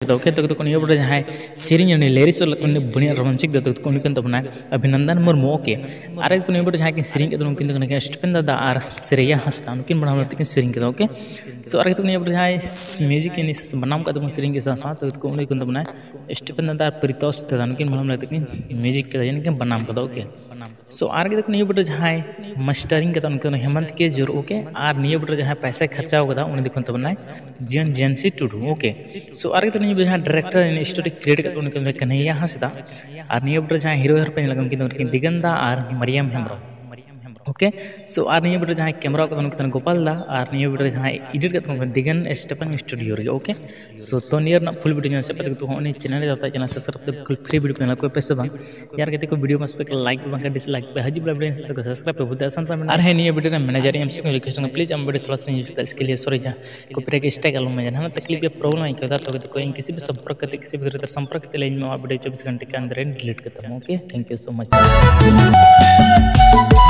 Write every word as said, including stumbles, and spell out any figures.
ᱠᱮᱫᱟ, okay? ᱛᱚ ᱱᱤᱭᱟᱹ ᱵᱚᱴᱟ ᱡᱟᱦᱟᱸᱭ ᱥᱮᱨᱮᱧ ᱩᱱᱤ lyrics ᱚᱞ ᱠᱟᱱ ᱩᱱᱤ ᱵᱚᱱᱤᱭᱟᱹ ᱨᱚᱢᱚᱱ ᱥᱤᱝ ᱫᱟ, ᱛᱚ ᱩᱱᱤ ᱠᱟᱱ ᱛᱟᱵᱚᱱᱟᱭ ᱚᱵᱷᱤᱱᱚᱱᱫᱚᱱ ᱢᱩᱨᱢᱩ, okay? ᱟᱨ ᱱᱤᱭᱟᱹ ᱵᱚᱴᱟ ᱡᱟᱦᱟᱸᱭ ᱠᱤᱱ ᱥᱮᱨᱮᱧ ᱠᱮᱫᱟ ᱩᱱᱠᱤᱱ ᱫᱚ ᱠᱟᱱᱟ ᱠᱤᱱ ᱥᱴᱤᱯᱷᱮᱱ ᱫᱟᱫᱟ ᱟᱨ ᱥᱨᱮᱭᱟ ᱦᱟᱸᱥᱫᱟ, ᱱᱩᱠᱤᱱ ᱵᱟᱱᱟᱢ ᱛᱮᱠᱤᱱ ᱥᱮᱨᱮᱧ ᱠᱮᱫᱟ, okay? So ᱟᱨ ᱱᱤᱭᱟᱹ ᱵᱚᱴᱟ ᱡᱟᱦᱟᱸᱭ music ᱤᱱᱤ ᱵᱟᱱᱟᱢ ᱠᱟᱫ ᱛᱟᱵᱚᱱ ᱥᱮᱨᱮᱧ ᱜᱮ ᱥᱟᱶ ᱥᱟᱶᱛᱮ ᱩᱱᱤ ᱠᱟᱱ ᱛᱟᱵᱚᱱᱟᱭ ᱥᱴᱤᱯᱷᱮᱱ ᱫᱟᱫᱟ ᱟᱨ ᱯᱨᱤᱛᱳᱥ ᱫᱟᱫᱟ, ᱱᱩᱠᱤᱱ ᱵᱟᱱᱟᱢ ᱛᱮᱠᱤᱱ music ᱠᱮᱫᱟ, ᱭᱟᱱᱤ ᱠᱤᱱ ᱵᱟᱱᱟᱢ ᱠᱟᱫᱟ, okay? So ᱟᱨ ᱠᱟᱛᱮ ᱱᱤᱭᱟᱹ ᱵᱚᱴᱟ ᱡᱟᱦᱟᱸᱭ mastering ᱠᱟᱫᱟ ᱩᱱᱤ ᱠᱟᱱᱟ ᱦᱮᱢᱚᱱᱛ ᱠᱮ ᱡᱳᱨ, okay? ᱟᱨ ᱱᱤᱭᱟᱹ ᱵᱚᱴᱟ ᱡᱟᱦᱟᱸᱭ ᱯᱚᱭᱥᱟᱭ ᱠᱷᱚᱨᱪᱟᱣ ᱠᱟᱫᱟ ᱩᱱᱤ ᱫᱚ ᱠᱟᱱ ᱛᱟᱵᱚᱱᱟᱭ ᱡᱤᱭᱚᱱ ᱡᱮᱱᱥᱤ ᱴᱩᱰᱩ, okay? So ᱟᱨ ᱠᱟᱛᱮ ᱱᱤᱭᱟᱹ ᱵᱚᱴᱟ ᱡᱟᱦᱟᱸᱭ director ᱤᱱᱤ story create ᱠᱟᱫᱟ ᱩᱱᱤ ᱠᱟᱱᱟ ᱠᱟᱱᱦᱮᱭᱟ ᱦᱟᱸᱥᱫᱟ, ᱟᱨ ᱱᱤᱭᱟᱹ ᱵᱚᱴᱟ ᱡᱟᱦᱟᱸᱭ hero heroine ᱯᱮ ᱧᱮᱞ ᱠᱟᱱᱟ ᱩᱱᱠᱤᱱ ᱫᱚ ᱠᱟᱱᱟ ᱠᱤᱱ ᱫᱤᱜᱟᱱ ᱫᱟ ᱟᱨ ᱢᱟᱨᱤᱭᱟᱢ ᱦᱮᱢᱵᱨᱚᱢ, okay? So ᱟᱨ ᱱᱤᱭᱟᱹ ᱵᱚᱴᱟ ᱡᱟᱦᱟᱸᱭ camera ᱠᱟᱫᱟ ᱩᱱᱤ ᱠᱟᱱᱟ ᱜᱳᱯᱟᱞ ᱫᱟ, ᱟᱨ ᱱᱤᱭᱟᱹ ᱵᱚᱴᱟ ᱡᱟᱦᱟᱸᱭ edit ᱠᱟᱫᱟ ᱩᱱᱤ ᱠᱟᱱᱟ ᱫᱤᱜᱟᱱ ᱥᱴᱮᱯᱷᱟᱱ studio ᱨᱮᱜᱮ, okay? So ᱛᱚ ᱱᱤᱭᱟᱹ ᱨᱮᱱᱟᱜ full video ᱧᱮᱞ ᱥᱮ ᱯᱮ ᱛᱮ ᱦᱚᱸ ᱩᱱᱤ channel ᱨᱮ ᱡᱟᱦᱟᱸ ᱪᱮᱱᱮᱞ subscribe ᱠᱚ free video ᱠᱚ ᱧᱮᱞ ᱠᱚ ᱯᱮ ᱥᱮ ᱵᱟᱝ? ᱭᱟᱨ ᱠᱟᱛᱮ ᱠᱚ video ᱢᱟᱥ ᱯᱮ like ᱵᱟᱝᱠᱷᱟᱱ dislike ᱯᱮ, ᱦᱤᱡᱩᱜ ᱵᱚᱞᱟ video ᱥᱟᱱᱛᱟᱲ ᱠᱚ subscribe ᱯᱮ ᱵᱩᱫᱷ ᱥᱟᱱᱛᱟᱲ ᱢᱮᱱᱟᱜᱼᱟ᱾ ᱟᱨ ᱦᱮᱸ ᱱᱤᱭᱟᱹ video ᱨᱮ manager ᱮᱢ ᱥᱮ request ᱠᱟᱱᱟ, please ᱟᱢ video ᱛᱷᱚᱲᱟ ᱥᱟ ᱧᱮᱞ ᱦᱚᱪᱚ ᱛᱟ, ᱤᱥᱠᱮ ᱞᱤᱭᱮ sorry ᱡᱟᱦᱟᱸ copyright strike ᱟᱞᱚᱢ ᱢᱮᱱᱟ, ᱦᱟᱱᱟ ᱛᱟᱠᱞᱤᱯ ᱭᱟ problem ᱟᱹᱭᱠᱟᱹᱣ ᱫᱟ, ᱛᱚ ᱛᱚ ᱤᱧ ᱠᱤᱥᱤ ᱵᱷᱤ ᱥᱚᱢᱯᱚᱨᱠ ᱠᱟᱛᱮ ᱠᱤᱥᱤ ᱵᱷᱤ ᱥᱚᱢᱯᱚᱨᱠ ᱠᱟᱛᱮ ᱞᱟᱹᱭ ᱢᱮ, ᱟᱢᱟᱜ video ᱪᱚᱵᱵᱤᱥ ᱜᱷᱚᱱᱴᱟ ᱠᱮ ᱟᱱᱫᱟᱨ ᱨᱮ delete ᱠᱟᱛᱟᱢ, okay? Thank you so much sir.